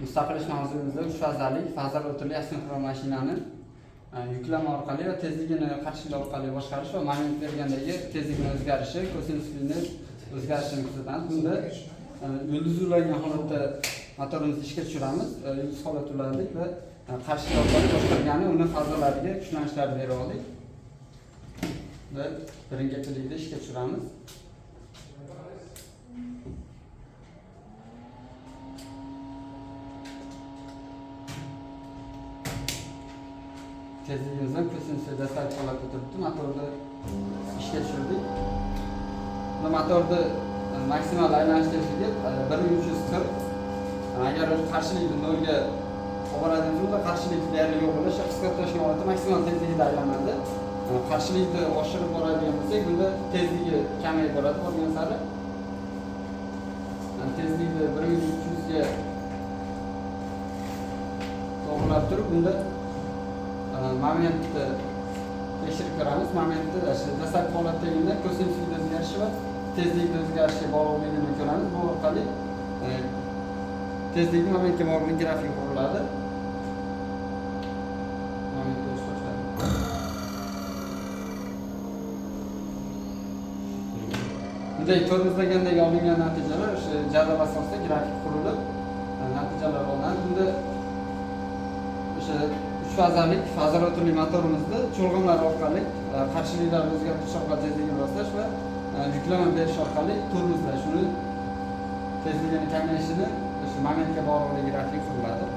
Mustaqil ish mavzumizda uch fazalik faza rotorli asinxron mashinani yuklama orqali va tezligini qarshilik orqali boshqarish va moment bergandagi tezlikni o'zgarishi, kosinus fini o'zgarishini kuzatamiz. Bunda yulduz ulangan holatda motorimizni ishga tushiramiz. Yulduz holatda uladik va qarshilik orqali boshqargani uni fazalariga kuchlanishlarni berib oldik. Va birinchilikda ishga tushiramiz. Tezligimizdan kosinus dastlabki holatda turibdi. Motorni ishga tushirdik. Bunda motorni maksimal aylanish tezligi 1340. Agar qarshilikni nolga olib boradigan bo'lsa, qarshilik deyarli yo'q bo'ladi. O'sha qisqa tutashgan holatda maksimal tezligida aylanadi. Qarshilikni oshirib boradigan bo'lsak, bunda tezligi kamayib boradi borgan sari. Tezlikni 1300 ga to'g'rilab turib, bunda momentni tekshirib ko'ramiz. Momentni o'sha dastlabki holatdagida kosinus o'zgarishi va tezlikni o'zgarishiga bog'liqligini ko'ramiz. Bu orqali tezlikni momentga bog'liq grafik quriladi. Moment o'sish boshladi. Bunday tormozlagandagi olingan natijalar o'sha jadval asosida grafik qurilib, natijalar olinadi. Bunda o'sha uch fazalik faza rotorli motorimizni cho'lg'imlar orqali qarshiliklarni o'zgartirish orqali tezligini rostlash va yuklama berish orqali tormozlash, uni tezligini kamayishini o'sha momentga bog'liq grafik quriladi.